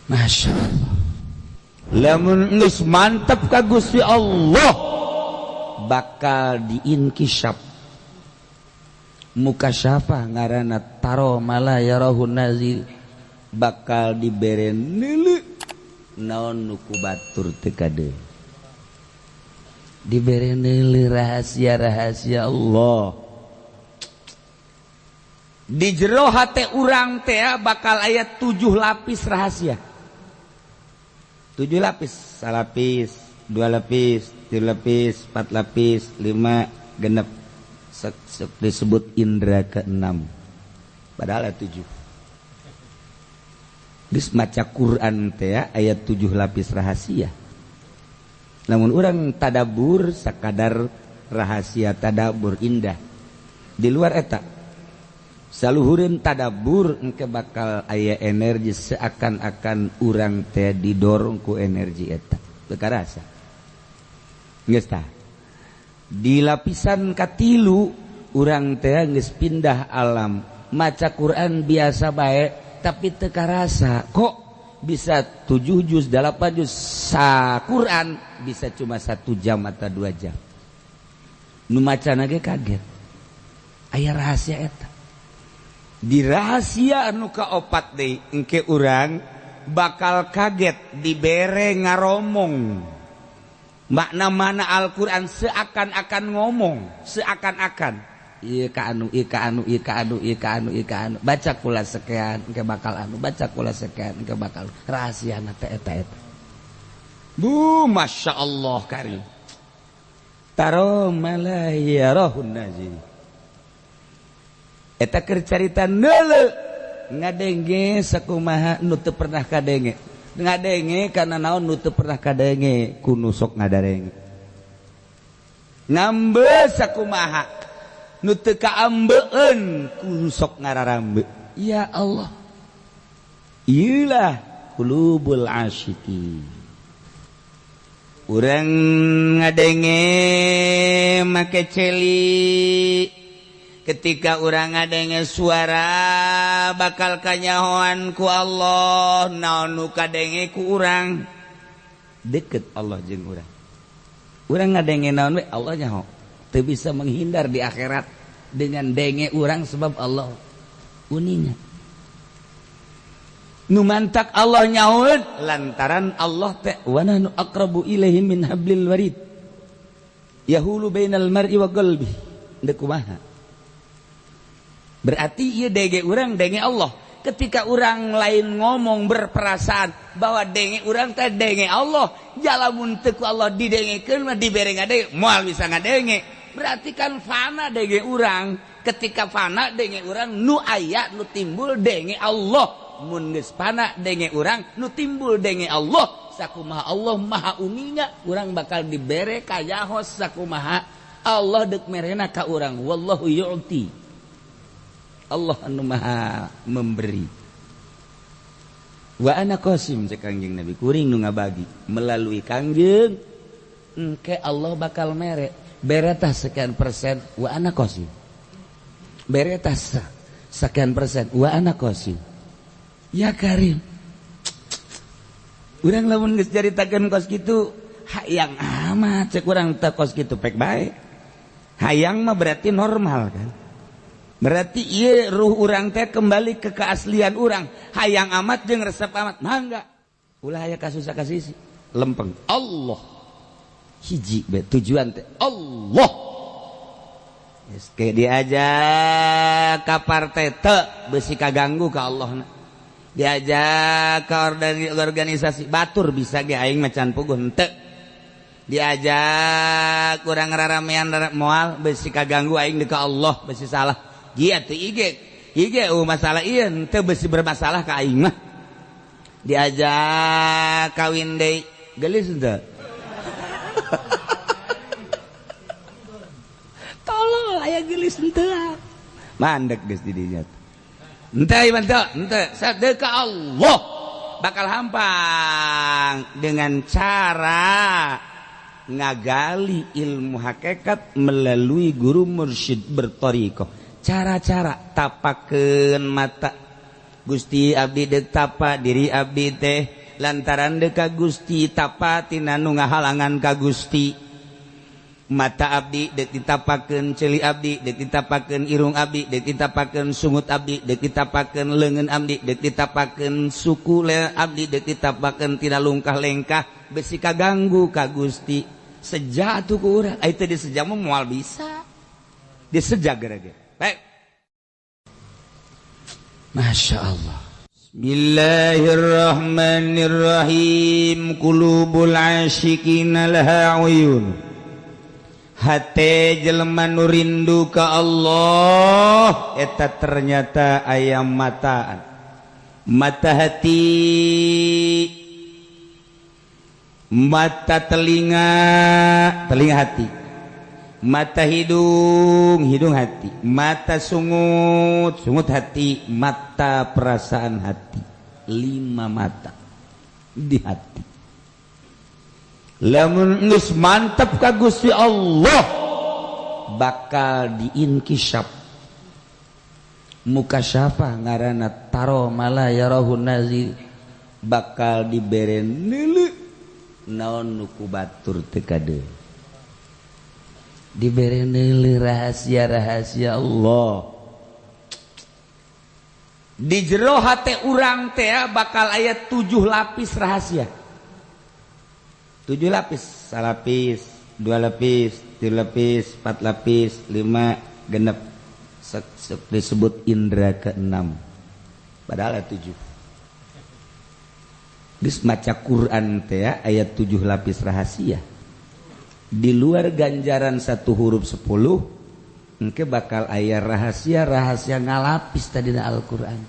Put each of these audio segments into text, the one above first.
Masya Allah, lamun geus mantep ka Gusti Allah bakal diinkisap mukasyafah ngaranna taro mala yarahun nazir, bakal dibere neuleu naon nu ku batur teu kadeung, dibere neuleu rahasia-rahasia Allah. Di jero hate urang teh bakal aya 7 lapis rahasia, 7 lapis, salapis, 2 lapis, 3 lapis, 4 lapis, 5, genep, disebut indra ke-6, padahal 7. Geus maca Quran teh aya 7 lapis rahasia, namun urang tadabur sakadar rahasia tadabur indah di luar eta. Saluhureun tadabur engke bakal aya energi seakan-akan urang teh didorong ku energi eta. Teu karasa. Geus tah. Di lapisan katilu urang teh geus pindah alam. Maca Quran biasa bae tapi teu karasa. Kok bisa 7 juz, 8 juz sa Quran bisa cuma 1 jam atau 2 jam. Nu macana ge kaget. Aya rahasia eta. Di rahasia anu kaopat deui engke urang bakal kaget dibere ngaromong makna mana Al-Qur'an seakan-akan ngomong, seakan-akan ieu ka anu, ieu ka anu, ieu ka anu, ieu ka anu, ieu ka anu, baca kula sekian engke bakal anu, baca kula sekian engke bakal rahasiana teh eta eta. Bu, Masya Allah karim. Taro mala yarahun nazir. Eta keur carita neuleu ngadenge sakumaha nu teu pernah kadenge, ngadenge kana naon nu teu pernah kadenge ku nu sok ngadarenge, ngambe sakumaha nu teu kaambeun ku nu sok ngararambe. Ya Allah, ieulah qulubul asyikin. Urang ngadenge make celi, ketika urang ngadenge suara bakal kanyahoan ku Allah naon nu kadenge ku urang, deket Allah jeung urang. Urang ngadenge naon we Allah nyaho, teu bisa menghindar di akhirat dengan denge urang sebab Allah uninga. Nu mantak Allah nyahoeun lantaran Allah teh wa nahnu aqrabu ilaihi min hablil warid yahulu bainal mar'i wa qalbi. Deuk kumaha? Berarti ieu denge urang denge Allah. Ketika urang lain ngomong berperasaan bahwa denge urang teh denge Allah, jalamun teu ku Allah didengekeun mah dibere ngadenge moal bisa ngadenge. Berarti kan fana denge urang. Ketika fana denge urang nu aya nu timbul denge Allah. Mun geus fana denge urang nu timbul denge Allah. Sakumaha Allah maha uninga, urang bakal dibere kayahos sakumaha Allah deuk merena ka urang. Wallahu yu'ti. Allah anu maha memberi. Wa ana qasim cek Kangjeng Nabi, kuring nu ngabagi melalui Kangjeng engke Allah bakal mere beretah sekian persen wa ana qasim, beretah sekian persen wa ana qasim. Ya Karim, urang lamun geus caritakeun kos kitu hayang amat cek urang teh kos kitu pek bae. Hayang mah berarti normal kan. Berarti ieu ruh urang teh kembali ke keaslian urang. Hayang amat jeung resep amat. Mangga. Ulah aya kasus kasisi. Lempeng. Allah. Hiji be tujuan teh Allah. Geus ke diajak ka partai teu beusi kaganggu ka Allahna. Diajak ka organisasi batur bisa ge aing mah can puguh henteu. Diajak kurang raramean moal beusi kaganggu aing deuk ka Allah beusi salah. Iya tuh ige ige masalah iya henteu beusi bermasalah ka aing mah. Diajak kawin deui geulis henteu. Tolol aya geulis henteu. Mandek geus di dinya. Henteu ieu henteu, henteu sadeu ka Allah bakal hampang dengan cara ngagali ilmu hakikat melalui guru mursyid berthariqah. Cara-cara tapakeun mata Gusti abdi deuk tapa diri abdi teh lantaran deuk ka Gusti tapa tina nu ngahalangan ka Gusti. Mata abdi deuk ditapakeun, ceuli abdi deuk ditapakeun, irung abdi deuk ditapakeun, sungut abdi deuk ditapakeun, leungeun abdi deuk ditapakeun, suku abdi deuk ditapakeun tina lungkah lengkah besi kaganggu ka Gusti. Seja atuh ku urang, ai teu diseja mah moal bisa. Diseja gara-gara. Baik. Masya Allah. Bismillahirrahmanirrahim. Qulubul asyiqina laha uyun. Hate jelema nu rindu ka Allah eta ternyata aya mataan. Mata hati, mata telinga, telinga hati, mata hidung, hidung hati, mata sungut, sungut hati, mata perasaan hati. 5 mata di hati. Lamun geus mantep ka Gusti Allah bakal diinkisap. Muka syafah ngaranna taro mala yarahun nazir, bakal dibere neuleu naon nu ku batur teu kadeung. Dibere neuleu rahasia-rahasia Allah. Di jero hate urang teh bakal aya 7 lapis rahasia. 7 lapis, salapis, 2 lapis, 3 lapis, 4 lapis, 5, genep. Disebut indra ke-6. Padahal 7. Geus maca Quran teh ayat 7 lapis rahasia. Di luar ganjaran 1 huruf 10, engke bakal aya rahasia-rahasia ngalapis tadina Al-Qur'an.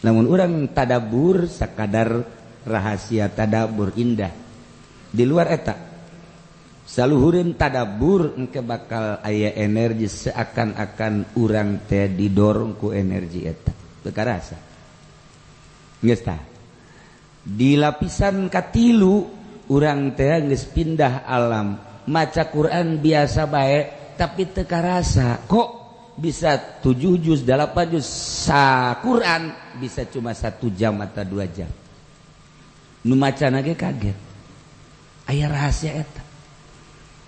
Namun urang tadabur sakadar rahasia tadabur indah. Di luar eta saluhureun tadabur engke bakal aya energi seakan-akan urang teh didorong ku energi eta. Teu karasa. Geus tah. Di lapisan katilu urang teh geus pindah alam. Maca Quran biasa bae tapi teu karasa. Kok bisa 7 juz, 8 juz sa Quran bisa cuma 1 jam atau 2 jam. Nu macana ge kaget. Aya rahasia eta.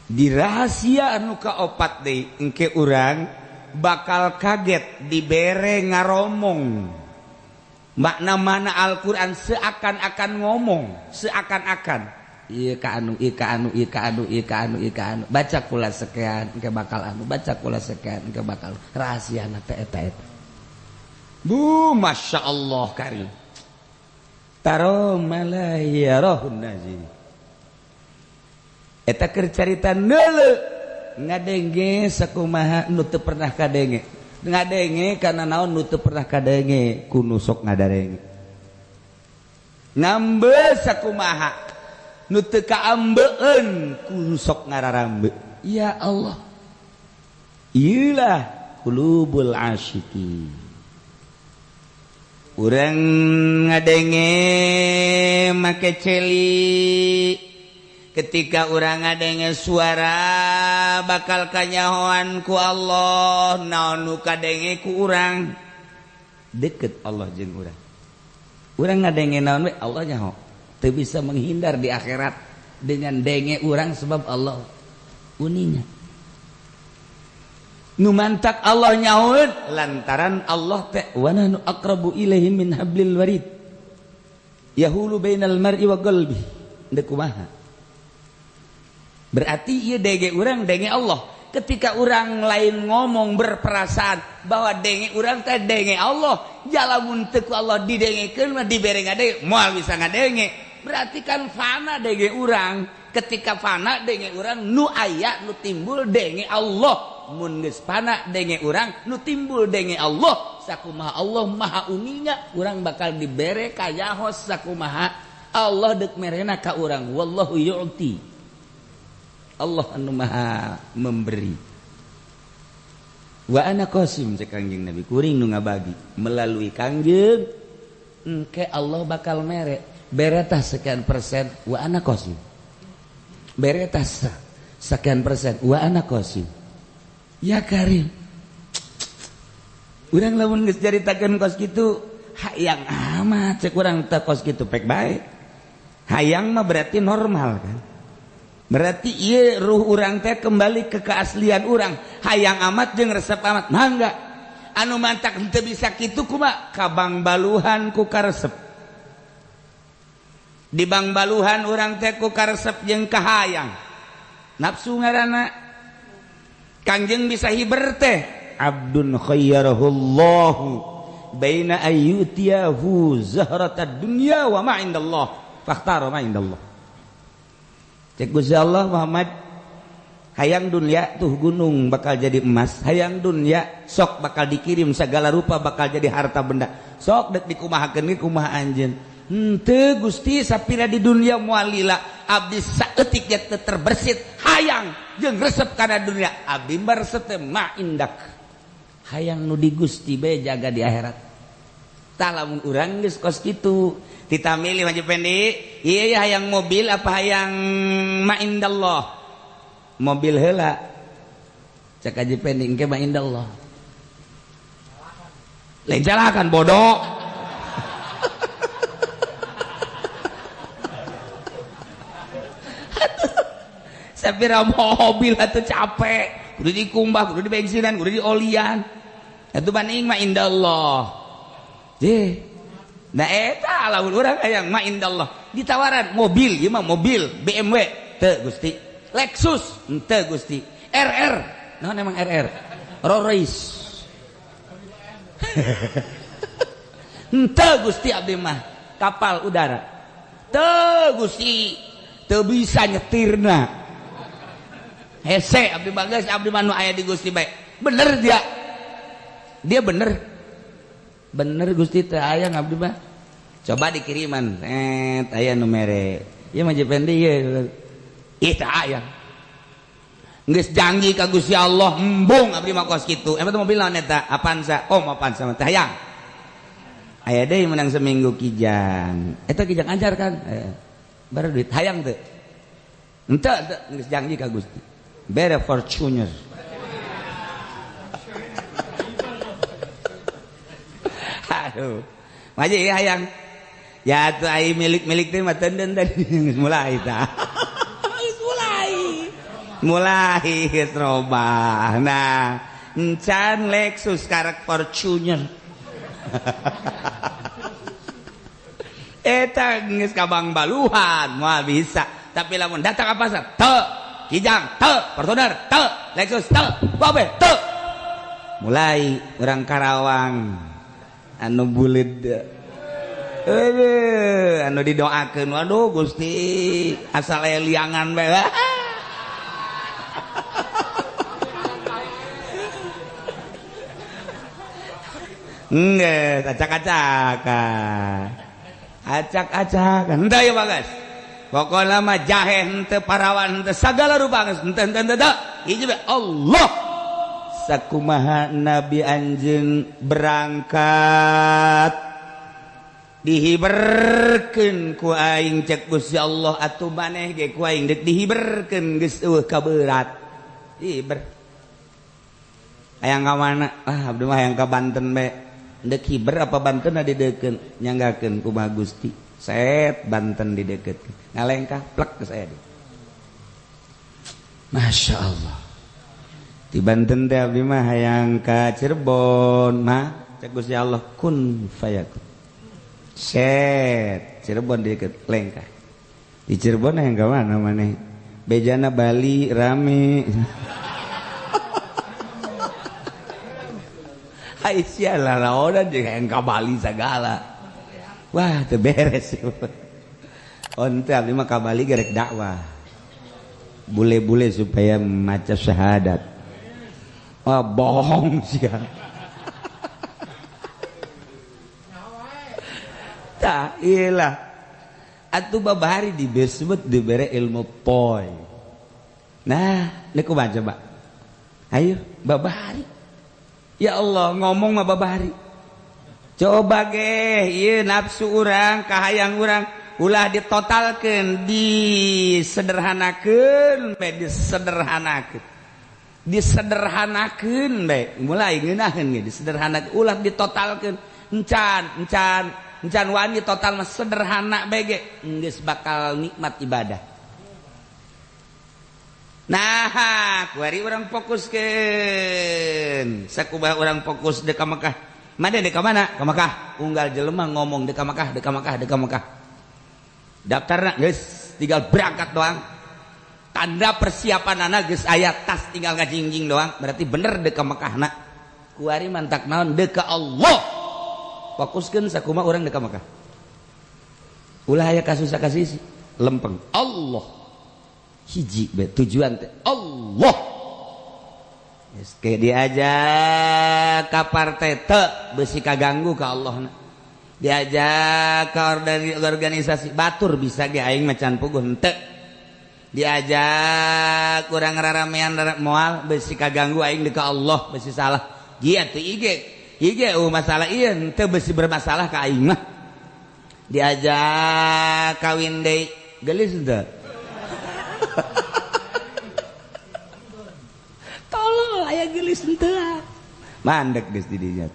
Di rahasia anu kaopat deui engke urang bakal kaget dibere ngaromong. Makna mana Al-Qur'an seakan-akan ngomong, seakan-akan ieu ka anu, ieu ka anu, ieu ka anu, ieu ka anu, ieu ka anu. Baca kula sekian engke bakal anu, baca kula sekian engke bakal rahasiana teh eta eta. Bu, Masya Allah karim. Taro malayarahun nazir. Eta keur carita neuleu ngadenge sakumaha nu teu pernah kadenge. Ngadenge kana naon nu teu pernah kadenge ku nu sok ngadarenge. Ngambe sakumaha nu teu kaambeun ku nu sok ngararambe. Ya Allah. Ieulah qulubul asyiqin. Urang ngadenge make celi. Ketika urang ngadenge suara bakal kanyahoan ku Allah, naon nu kadenge ku urang deket Allah jeung urang. Urang ngadenge naon we Allah nyaho. Teu bisa menghindar di akhirat dengan denge urang sebab Allah uninya. Nu mantak Allah nyahoeun lantaran Allah teh wa nahnu aqrabu ilaihi min hablil warid. Yahulu bainal mar'i wa qalbi. Deuk kumaha? Berarti ieu denge urang denge Allah. Ketika urang lain ngomong berperasaan bahwa denge urang teh denge Allah, jalamun teu ku Allah didengekeun mah dibere ngadenge moal bisa ngadenge. Berarti kan fana denge urang. Ketika fana denge urang nu aya nu timbul denge Allah. Mun geus fana denge urang nu timbul denge Allah. Sakumaha Allah maha uninga, urang bakal dibere kayahos sakumaha Allah deuk merena ka urang. Wallahu yu'ti. Allah anu maha memberi. Wa ana qasim cek Kangjeng Nabi, kuring nu ngabagi melalui Kangjeng engke Allah bakal mere beretah sekian persen wa ana qasim. Beretah sekian persen wa ana qasim. Ya Karim. Urang lamun geus caritakeun kos kitu Hayang amat cek urang teh kos kitu pek bae. Hayang mah berarti normal kan. Berarti ieu ruh urang teh kembali ke keaslian urang. Hayang amat jeung resep amat. Mangga. Anu mantak henteu bisa kitu kumaha? Ka bangbaluhan ku karesep. Di bangbaluhan urang teh ku karesep jeung kahayang. Nafsu ngaranna. Kangjeng bisa hiber teh. Abdun khayyarahullahu baina ayyutiyahu zahratad dunya wa ma indallah fakhtara ma indallah. Cek Gusti Allah Muhammad, hayang dunia tuh gunung bakal jadi emas, hayang dunia sok bakal dikirim segala rupa bakal jadi harta benda, sok dek dikumahakeun ge kumaha anjeun. Henteu Gusti sapira di dunia moal lila abdi saeutik ge teu terbersit hayang jeung resep kana dunia abdi mah resep teh ma indak. Hayang nu di Gusti bae jaga di akhirat. Tah lamun urang geus kos kitu, tita milih Haji Pendi, ieu hayang mobil apa hayang ma indallah? Mobil heula. Cek Haji Pendi engke ma indallah. Lain calakan bodoh. Sapira mobil atuh capek, kudu dikumbah, kudu dibensinan, kudu diolian. Itu banding ma indallah. Je. Nah eta lamun urang hayang ma indallah. Ditawaran mobil, ieu mah mobil BMW teu Gusti. Lexus henteu Gusti. RR. Naon emang RR? Rolls Royce. Henteu Gusti abdi mah kapal udara. Teu Gusti, teu bisa nyetirna. Hese abdi mah geus abdi mah nu aya di Gusti bae. Bener dia. Dia bener. Bener Gusti teh hayang abdi mah. Coba dikiriman, aya nu mere. Ieu mah Jependi ieu. Ih teh hayang. Geus janji ka Gusti Allah embung abdi mah kos kitu. Emang teh mobil naon eta? Avanza. Oh, Avanza mah teh hayang. Aya deui menang seminggu kijang. Eta kijang ajar kan? Baru duit hayang teu. Henteu teu geus janji ka Gusti. Bere Fortuner. Aduh. Maji hayang. Ya atuh ai milik-milik teh mah teunden tadi geus mulai tah. Geus mulai. Mulai geus robah. Nah, encan Lexus karek Fortuner. Eta geus ka bangbaluhan moal bisa. Tapi lamun datang ka pasar, teu Kijang, teu Fortuner, teu Lexus, teu Babe, teu. Mulai urang Karawang anu buleud anu didoakeun, waduh Gusti asal aya liangan bae. Enggeus acak-acakan. Acak-acakan. Henteu ieu bagas. Pokona mah jahe henteu parawan henteu sagala rupa geus henteu henteu henteu. Hiji bae Allah. Sakumaha Nabi anjeun berangkat dihiberkeun ku aing cek Gusti Allah atuh maneh ge ku aing deuk dihiberkeun geus eueuh kaberat. Hiber. Hayang ka mana? Ah abdi mah hayang ka Banten bae. Deuk hiber apa Banten dideukeun nyanggakeun kumaha Gusti. Set Banten dideukeutkeun. Ngalengkah plek ke saya. Masya Allah. Di Banten teh abdi mah hayang ka Cirebon mah cek Gusti Allah kun fayakun. Set Cirebon deket lengkah. Di Cirebon hayang ka mana maneh? Bejana Bali rame. Aisyah lah laonan jeung hayang ka Bali sagala. Wah teu beres. Onte abdi mah ka Bali gerek dakwah. Bule-bule supaya maca syahadat. Ah bohong sih. Tah iyalah. Atuh babari disebut dibere ilmu poy. Nah, ini kumaha coba? Ayo babari. Ya Allah ngomong mah babari. Coba ge ieu nafsu urang, kahayang urang ulah ditotalkeun, disederhanakeun, bae disederhanakeun. Disederhanakeun bae, mulai ngeunaheun ge disederhanakeun, ulah ditotalkeun. Encan encan encan wani total mah sederhana bege geus bakal nikmat ibadah. Nah, kuari urang fokuskeun. Sakumaha urang fokus dek ka Mekah. Mana dek ka mana? Ka Mekah. Unggal jelema ngomong dek ka Mekah, dek ka Mekah, dek ka Mekah. Daftarna geus tinggal berangkat doang. Tanda persiapanana geus aya, tas tinggal ngajingjing doang. Berarti bener dek ka Mekahna. Kuari mantak naon dek ka Allah. Fokuskeun sakumaha urang dek ka Mekah. Ulah aya kasus sakasisi, lempeng Allah. Hiji be tujuan teh Allah. Geus ke diajak ka partai teu beusi kaganggu ka Allah. Diajak ka organisasi batur bisa ge aing mah can puguh henteu. Diajak kurang raramean moal beusi kaganggu aing deuk ka Allah beusi salah. Ieu teu ige. Ige masalah ieu henteu beusi bermasalah ka aing mah. Diajak kawin deui geulis henteu. Tolol aya geulis henteu. Mandek geus di dinya.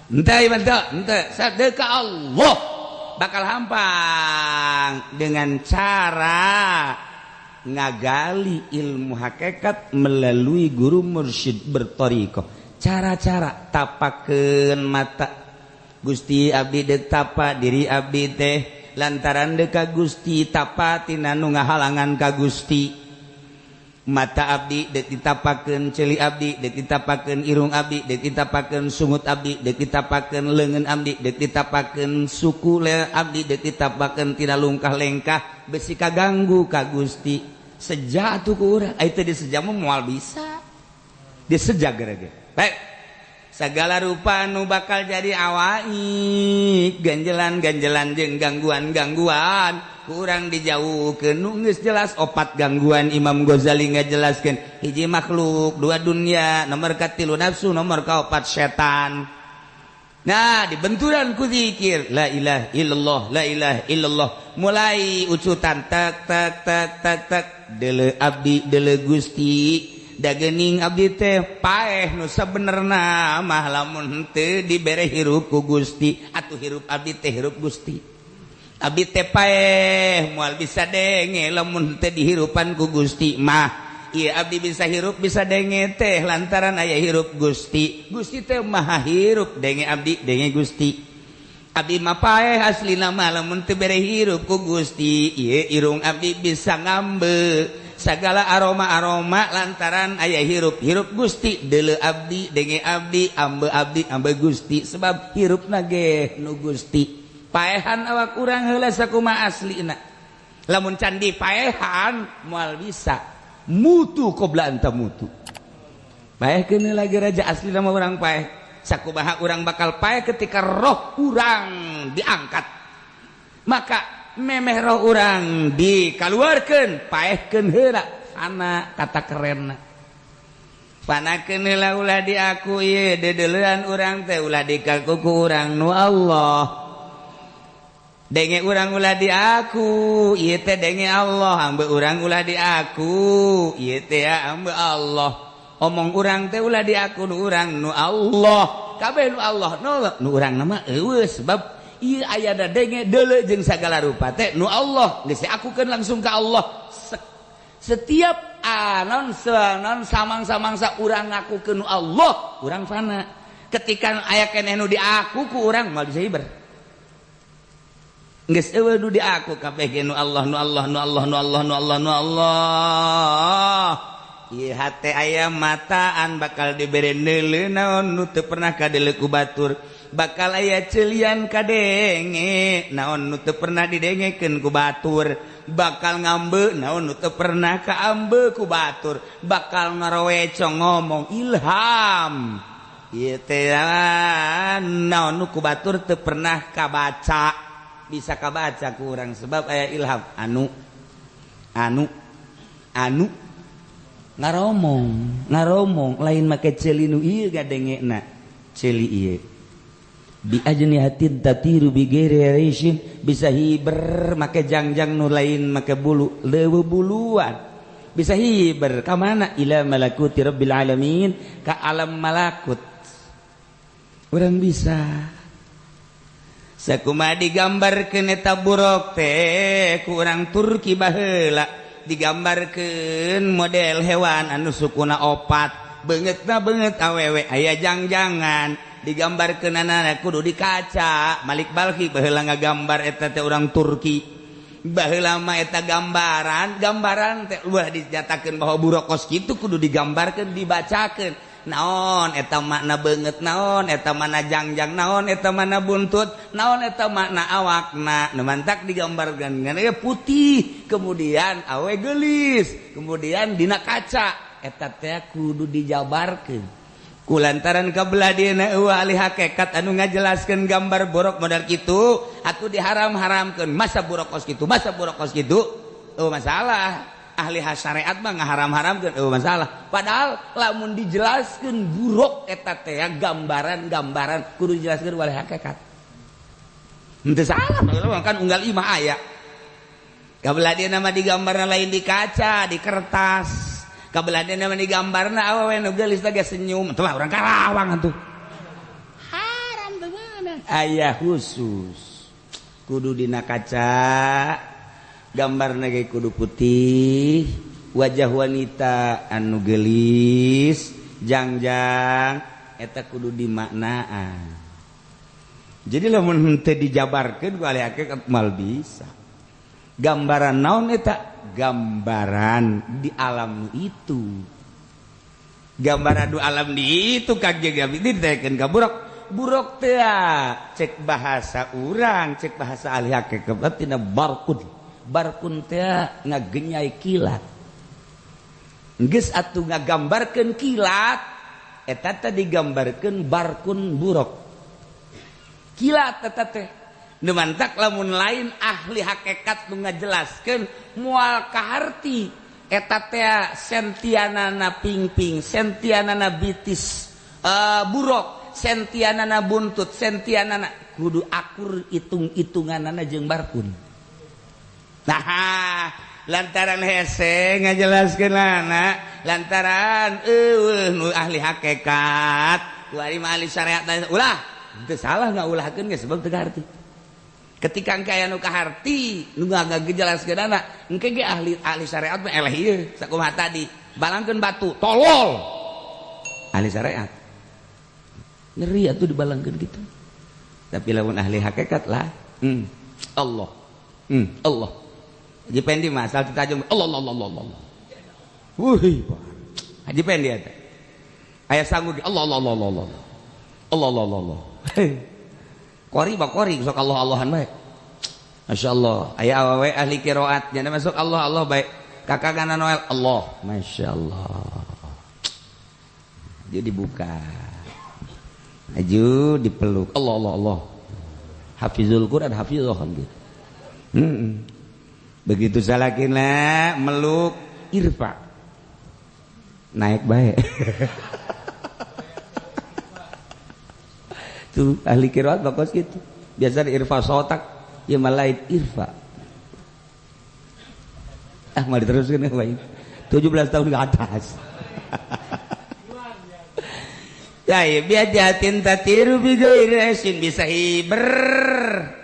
Henteu ieu henteu, henteu sadeuka Allah bakal hampang dengan cara ngagali ilmu hakikat melalui guru mursyid berthariqah. Cara-cara tapakeun mata Gusti abdi deuk tapa diri abdi teh lantaran deuk ka Gusti tapa tina nu ngahalangan ka Gusti. Mata abdi deuk ditapakeun ceuli abdi deuk ditapakeun irung abdi deuk ditapakeun sungut abdi deuk ditapakeun leungeun abdi deuk ditapakeun suku abdi deuk ditapakeun tina lungkah lengkah besi kaganggu ka Gusti. Seja atuh ku urang ai teu diseja mah moal bisa diseja gerege. Baik, segala rupa nu bakal jadi awaik ganjelan-ganjelan jeung gangguan-gangguan kurang dijauhkeun. Nu geus jelas opat gangguan Imam Ghazali ngajelaskeun hiji makhluk, dua dunia, nomor katilu nafsu, nomor kaopat setan. Nah, dibenturan ku zikir la ilaha illallah, la ilaha illallah, mulai ucutan tak tak tak tak tak deuleu abdi deuleu Gusti. Dagening abdi teh paeh nu sabenerna mah lamun teu dibere hirup ku Gusti atuh hirup abdi teh hirup Gusti. Abdi teh paeh moal bisa denge lamun teu dihirupan ku Gusti mah. Ieu abdi bisa hirup bisa denge teh lantaran aya hirup Gusti. Gusti teh maha hirup denge abdi denge Gusti. Abdi mah paeh aslina mah lamun teu bere hirup ku Gusti. Ieu irung abdi bisa ngambe segala aroma-aroma lantaran aya hirup hirup Gusti. Deuleu abdi denge abdi ambe abdi ambe Gusti sebab hirupna ge nu Gusti. Paehan awak urang heula sakumaha aslina. Lamun can dipaehan moal bisa mutu qabla anta mutu. Paehkeun lagi raja aslina mah urang paeh. Sakumaha urang bakal paeh ketika roh urang diangkat. Maka memeh roh urang dikaluarkeun paehkeun heula ana kata kerenna. Panakeun heula ulah diaku ieu deudeulean urang teh ulah dikaku ku urang nu Allah. Denge urang ulah diaku ieu teh denge Allah, ambe urang ulah diaku ieu teh ambe Allah. Omong urang teh ulah diaku nu urang nu Allah. Kabeh nu Allah nu urang mah eueuh sebab ieu aya da denge deuleu jeung sagala rupa teh nu Allah geus diakukeun langsung ka Allah. Setiap anon non samang-samangsa urang ngakukeun nu Allah, urang fana. Ketika aya keneh nu diaku ku urang moal bisa hiber. Geus eueuh nu diaku kabeh ge nu Allah nu Allah nu Allah nu Allah nu Allah nu Allah. Ieu hate aya mataan bakal dibere neuleu naon nu teu pernah kadeuleu ku batur. Bakal aya celian kadenge naon nu teu pernah didengekeun ku batur. Bakal ngambe naon nu teu pernah kaambe ku batur. Bakal ngarowecong ngomong ilham ieu teh naon nu ku batur teu pernah kabaca. Bisa kabaca ku urang sebab aya ilham anu anu anu ngaromong ngaromong lain make ceuli nu ieu gadengena ceuli ieu bi ajnihatin tatiru bi ghairi rishin bisa hiber make jangjang nu lain make bulu leuweuh buluan bisa hiber ka mana ila malakuti rabbil alamin ka alam malakut urang bisa. Sakumaha digambarkeun eta buruk teh ku urang Turki baheula digambarkeun model hewan anu sukuna opat beungeutna beungeut awewe aya jangjangan digambarkeunana kudu di kaca. Malik Balkhi baheula ngagambar eta teh urang Turki baheula mah eta gambaran gambaran teh ulah dinyatakeun bahwa buruk kos kitu kudu digambarkeun dibacakeun naon eta makna beungeut naon eta mana jangjang naon eta mana buntut naon eta makna awakna. Nu mantak digambarkeun ngan putih kemudian awe geulis kemudian dina kaca eta teh kudu dijabarkeun kulantaran kabelah dieuna eueuh ahli hakikat anu ngajelaskeun gambar borok modal kitu atuh diharam-haramkeun masa borok kos kitu masa borok kos kitu eueuh masalah. Ahli syariat mah ngaharam-haramkeun eueuh masalah padahal lamun dijelaskeun buruk eta teh gambaran-gambaran kudu dijelaskeun oleh hakikat henteu salah kan unggal imah aya kabelah dieuna mah digambarna lain di kaca di kertas kabelah dieuna mah digambarna awewe nu geulis teh senyum teh urang Karawang atuh haram teu meunang aya khusus kudu dina kaca gambarna ge kudu putih wajah wanita anu geulis jangjang eta kudu dimaknaan. Jadi lamun henteu dijabarkeun ku ahli hakikat mal bisa gambaran naon eta gambaran di alam itu gambaran di alam di itu kageg ditekeun ka buruk buruk teh cek bahasa urang cek bahasa ahli hakikat tina barkun barkun teh ngagenyai kilat geus atuh ngagambarkeun kilat eta teh digambarkeun barkun buruk kilat eta teh nu mantak lamun lain ahli hakikat nu ngajelaskeun moal kaharti eta teh sentianana pingping sentianana bitis buruk sentianana buntut sentianana kudu akur hitung-hitunganana jeung barkun. Nah, lantaran hese ngajelaskeun lana lantaran eueuh nu ahli hakikat ku ari mah ahli syariat ulah teu salah ngaulahkeun ge sebab teu kaharti. Ketika engke aya nu kaharti nu ngajelaskeunana engke ge ahli ahli syariat mah eleh ieu sakumaha tadi balangkeun batu tolol ahli syariat ngeri atuh dibalangkeun kitu. Tapi lamun ahli hakikat lah Allah Allah Haji Pendi mah asal ditajung Allah Allah Allah Allah. Wuih, Haji Pendi eta. Aya sanggup Allah Allah Allah Allah. Allah Allah Allah Allah. Qori ba qori sok Allah Allahan bae. Masyaallah, aya awewe ahli qiraat nya masuk Allah Allah bae. Kakak kana Noel Allah, masyaallah. Jadi dibuka. Aju dipeluk Allah Allah Allah. Hafizul Quran hafizah kan gitu. Begitu salakina meluk irfa naik baik. Tuh ahli qiraat bagus gitu. Biasa irfa sotak ya malain irfa. Ah mau diteruskeun baik. 17 tahun ke atas. Ya biajatin tatiru bi ghairi bisa hiber.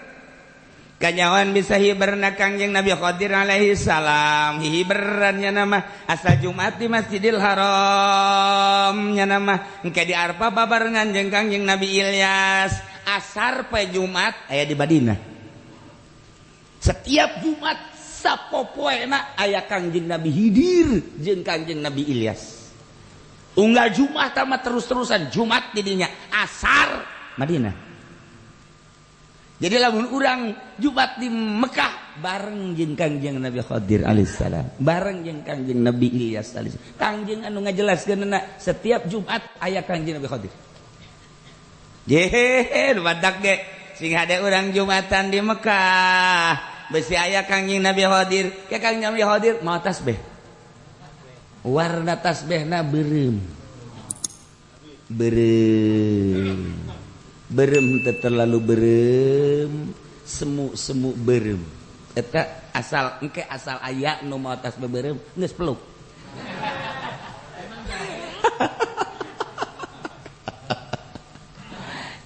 Kanyawan bisa hiberna Kangjeng Nabi Khadir alaihi salam hiberannya nama asal Jumat di Masjidil Haram nya nama engke di Arfa babarengan jeung Kangjeng Nabi Ilyas asar pe Jumat aya di Madinah. Setiap Jumat sapopoena aya Kangjeng Nabi Hidir jeung Kangjeng Nabi Ilyas. Unggal Jumat tama terus-terusan Jumat didinya asar Madinah. Jadi lamun urang Jumat di Mekah bareng jeung Kangjeng Nabi Khadir alaihissalam, bareng jeung Kangjeng Nabi Ilyas alaihissalam. Kangjeng anu ngajelaskeunna setiap Jumat aya Kangjeng Nabi Khadir. Jehehe nu badak ge sing hade urang Jumatan di Mekah, besi aya Kangjeng Nabi Khadir, ke Kangjeng Nabi Khadir mau tasbih. Warna tasbihna beureum. Beureum. Berem terlalu berem semu-semu berem eta asal engke asal aya nu mau atas beberem geus peluk.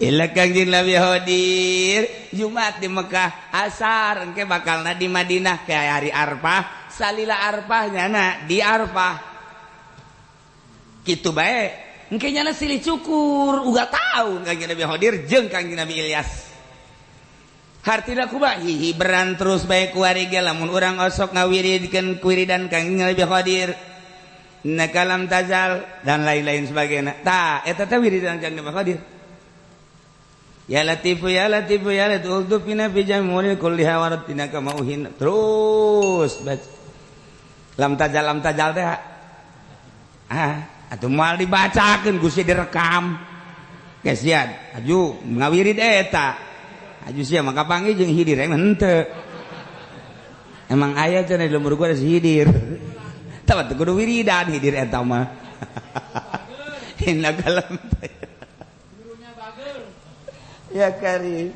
Ila Kangjeng Nabi Khadir Jumat di Mekah, asar engke bakalna di Madinah ke hari Arfah, salila Arfah nyana di Arfah. Kitu bae. Engke nyana silih cukur, uga tahu Kangjeng Nabi Khadir jeung Kangjeng Nabi Ilyas. Hartina kumaha hihiberan terus bae kuari ge lamun urang osok ngawiridkeun wiridan Kangjeng Nabi Khadir. Nakalam tazal dan lain-lain sebagainya. Tah eta teh wiridan Kangjeng Nabi Khadir. Ya Latifu ya Latifu ya Latifu uldufina fi jamuri kulliha waratina kama uhin. Terus baca. Lam tajal teh. Ah, atuh moal dibacakeun Gusti direkam. Geus sian, aju ngawirid eta. Aju sia maka panggih jeung hidir emang henteu. Emang aya cenah di lembur gua si hidir. Tah teu kudu wiridan hidir eta mah. Innaka lam ya karim.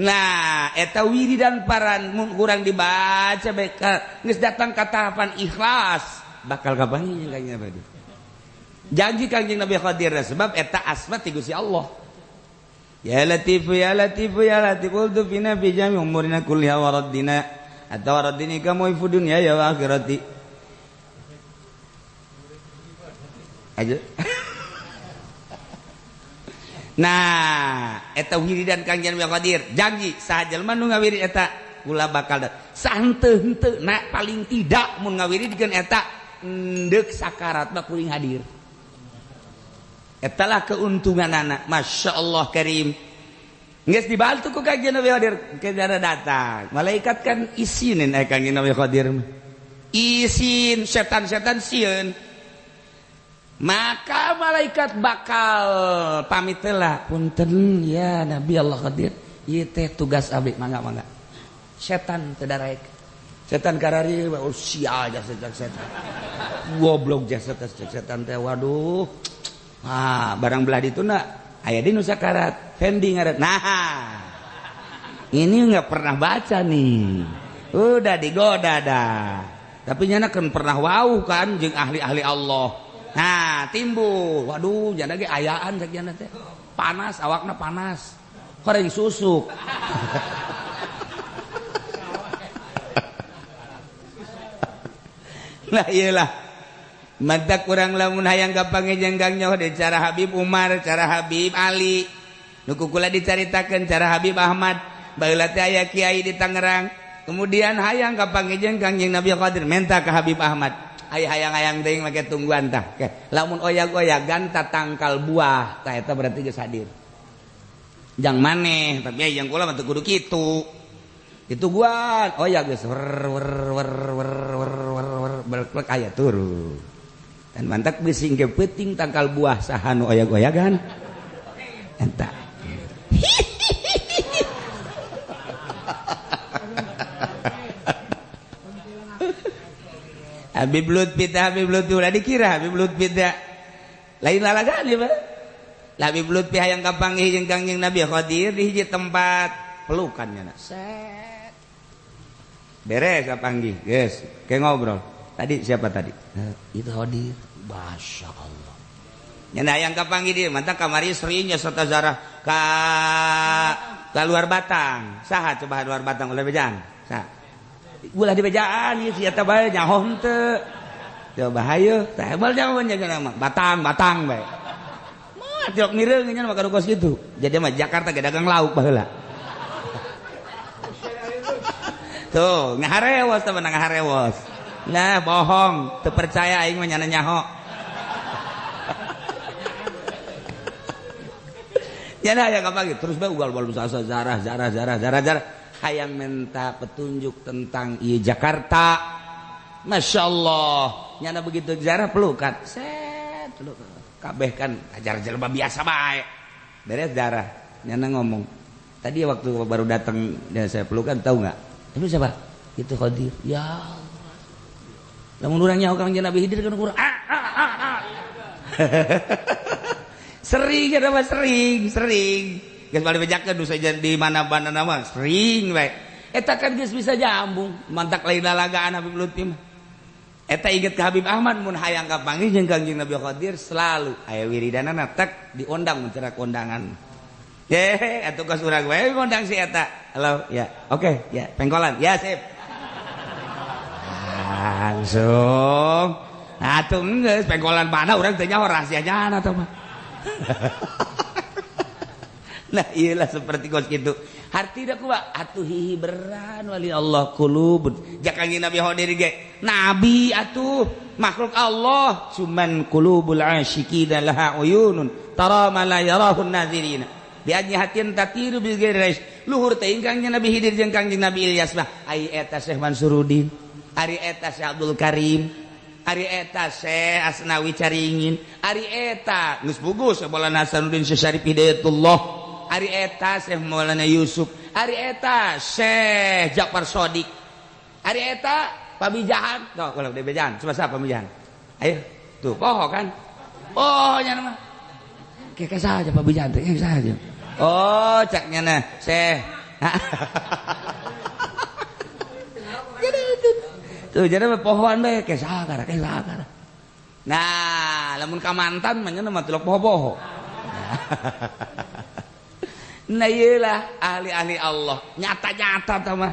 Nah, eta wiridan paran mun kurang dibaca bae geus datang ka tahapan ikhlas bakal kapanggih jeung Kangjeng Nabi. Janji Kangjeng Nabi Khadir sebab eta asma ti Gusti Allah. Ya Latifu ya Latifu ya Latifu uldufina fi jami umurina kulliha wa raddina atau raddini kamu fi dunya ya wa akhirati. Aja. Nah, eta wiridan Kangjeng Nabi Khadir janji saha jelema nu ngawirid eta kula bakal sahenteu-henteu na paling tidak mun ngawiridkeun eta endek sakarat mah kuring hadir. Etalah keuntunganana, Masya Allah karim. Geus dibantu ku Kangjeng Nabi Khadir, kejara datang. Malaikat kan isinin Kangjeng Nabi Khadir. Isin setan-setan sieun. Maka malaikat bakal pamit lah, punten ya Nabi Allah Khadir, ieu teh tugas abdi mangga-mangga. Setan teu daraek. Setan karari oh sia jasa setan. Goblok jasa setan teh waduh. Ah, barang belah dituna aya di nu sakarat, Fendi ngaran. Nah, ini nggak pernah baca nih. Udah digoda dah. Tapi nyana kan pernah wau kan jeung ahli-ahli Allah. Nah, timbul. Waduh, janda ge ayaan sakiana teh. Panas, awakna panas. Koreng susuk. Nah, iyalah. Mata kurang lamun hayang kapanggih nyaho de cara Habib Umar, cara Habib Ali. Nu kukula dicaritakeun cara Habib Ahmad. Baheula teh aya kiai di Tangerang. Kemudian hayang kapanggih Kangjeng Nabi Khadir minta ke Habib Ahmad. Ay hayang-hayang teuing make tungguan tah. Lamun oyag-oyagan ta tangkal buah, tah eta berarti geus hadir. Jang maneh, tapi yang kula mah teu kudu kitu. Ditungguan, oyag geus wer wer wer wer wer wer wer berklek aya turun. Dan mantak bisi engke peuting tangkal buah saha nu oyag-oyagan. Eta. Habib Lutfi ulah dikira Habib Lutfi teh lain lalagaan ieu mah. Habib Lutfi hayang kapanggih jeung Kangjeng Nabi Khadir di hiji tempat pelukan nya. Set. Beres kapanggih, geus, ke ngobrol. Tadi siapa tadi? Itu Khadir. Masya Allah. Nya hayang kapanggih dieu mantap kamari sering nya serta zarah ka luar Batang. Saha coba luar Batang ulah bejaan? Saha? Ulah di bejaan ieu si eta bae nyaho henteu. Coba hayu, tah moal nyaho nya mah batang-batang bae. Moal tiok mireung nya mah kos kitu. Jadi mah Jakarta ge dagang lauk baheula. Tuh, ngaharewos teh ngaharewos. Nah, bohong, teu percaya aing mah nyana nyaho. Nyana aya kapanggih terus bae ugal-ugal sasa zarah zarah zarah zarah zarah. Hayang minta petunjuk tentang ieu Jakarta. Masya Allah, nyana begitu jarah pelukan. Set, peluk. Kabeh kan ajar jelema biasa bae. Beres darah, nyana ngomong. Tadi waktu baru datang dan saya pelukan tahu nggak? Itu siapa? Itu Khadir. Ya Allah. Lamun urang nyaho Kangjeng Nabi Khidir kan urang ah ah ah ah. Sering eta mah sering, sering. Geus balik bejakeun nu saja di mana-mana mah sering bae. Eta kan geus bisa jambung, mantak lain lalagaan Habib Lutfi mah. Eta inget ke Habib Ahmad mun hayang kapanggih jeung Kangjeng Nabi Khadir selalu aya wiridanana tek diundang mun cara kondangan. Ye, atuh kos urang we ngondang si eta. Halo, ya. Oke, ya, pengkolan. Ya, sip. Langsung. Atuh geus pengkolan mana urang teh nyaho rahasianya atuh mah. Nah, iyalah seperti kos kitu. Hartina kumaha? Atuh hihiberan wali Allah qulubun. Ja Kangjeng Nabi Hodir ge. Nabi atuh makhluk Allah, cuman qulubul asyiqina laha uyunun tara ma la yarahun nazirina. Bi ajnihatin tatiru bi ghairi luhur teh Kangjeng Nabi Hidir jeung Kangjeng Nabi Ilyas mah. Ai eta Syekh Mansurudin, ari eta Syekh Abdul Karim, ari eta Syekh Asnawi Caringin, ari eta geus pugus Maulana Hasanuddin Syekh Syarif Hidayatullah, ari eta Syekh Maulana Yusuf, ari eta Syekh Ja'far Shodiq, ari eta Pamijahan. Tuh, kalau di Pamijahan, coba siapa Pamijahan? Ayo, tuh, poho kan? Oh, nya mah. Kayak saja Pamijahan teh, saja. Oh, caknya nah, Syekh. Jadi itu. Tuh, jadi pohoan bae kayak sakara, kayak sakara. Nah, lamun ka mantan mah nya mah tilok poho-poho. Nah, iyalah ahli-ahli Allah, nyata-nyata tah mah.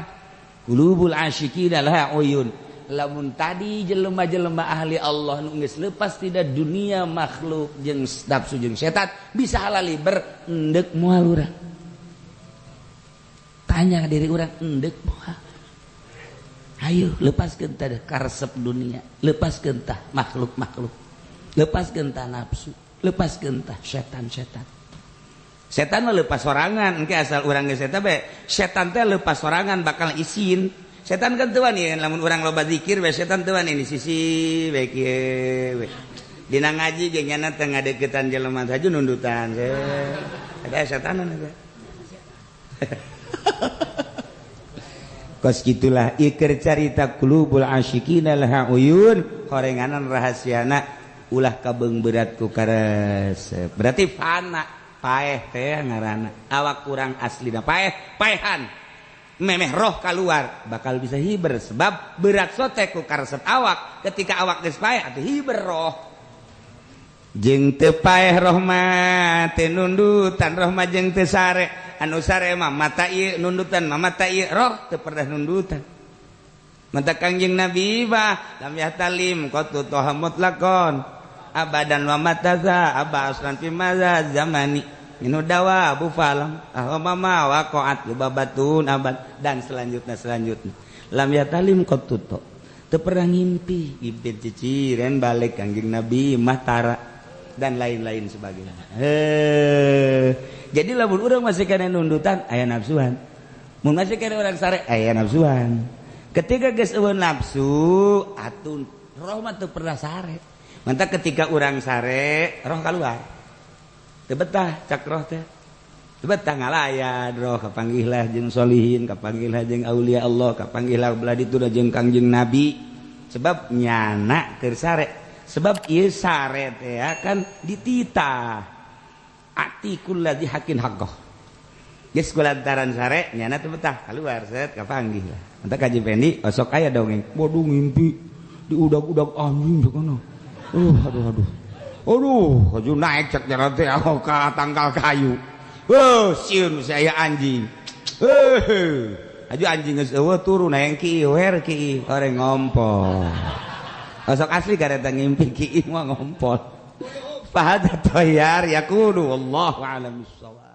Qulubul asyiqina laha uyun. Lamun tadi jelema-jelema ahli Allah nu geus lepas tidak dunia makhluk jeung nafsu jeung setan bisa halaliber endek moal urang. Tanya diri urang endek moal. Ayo lepaskeun tah karesep dunia, lepaskeun tah makhluk-makhluk, lepaskeun tah nafsu, lepaskeun tah setan-setan. Setan mah lepas sorangan, engke asal urang geus eta bae. Setan teh lepas sorangan bakal isin. Setan kan teu wani lamun urang loba zikir bae setan teu wani di sisi bae kieu we. Dina ngaji ge nyana teh ngadeukeutan jelema saja nundutan. Ada setanan eta. Kos gitulah iker carita qulubul asyiqina laha uyun horenganan rahasiana ulah kabeung berat ku karesep. Berarti fana paeh teh ngaranna awak kurang aslina paeh paehan memeh roh keluar bakal bisa hiber sebab berat sote ku karesep awak ketika awak geus paeh atuh hiber roh jeung teu paeh roh mah teu nundutan roh mah jeung teu sare anu sare mah mata ieu nundutan mah mata ieu roh teu pernah nundutan mata Kangjeng Nabi bah lam yahtalim qatu toha mutlaqon abadan wa mataza aba aslan fi maza zamani minu dawa abu falam ahmama waqa'at babatun abad dan selanjutnya selanjutnya lam yatalim qattu teu pernah ngimpi ngimpi ciciren balik Kangjeng Nabi mahtara dan lain-lain sebagainya. Jadi lamun urang masih kana nundutan aya nafsuan, mun masih kana urang sare aya nafsuan. Ketika geus eueuh nafsu atuh roh mah teu pernah sare. Mantap ketika urang sare roh keluar teu betah cak roh teh teu betah ngalayan roh kapanggihlah jeung solihin, kapanggihlah jeung aulia Allah, kapanggihlah belah ditu jeung Kangjeng Nabi sebab nyana keur sare. Sebab ieu sare teh kan dititah atikul ladzi hakin haqqah geus kulantaran sare nyana teu betah keluar set kapanggih lah. Mantap Kaji Pendi osok aya dongeng bodoh ngimpi diudag-udag anjing kono. Aduh aduh. Aduh, aju naik cek jalan teh ka tangkal kayu. Heuh, sieun saya anjing. Heuh. Aju anjing geus eueuh turun hayang ki wer ki oreng ngompol. Osok asli kareta ngimpi ki mah ngompol. Fahada toyar yaqulu wallahu a'lam bissawab.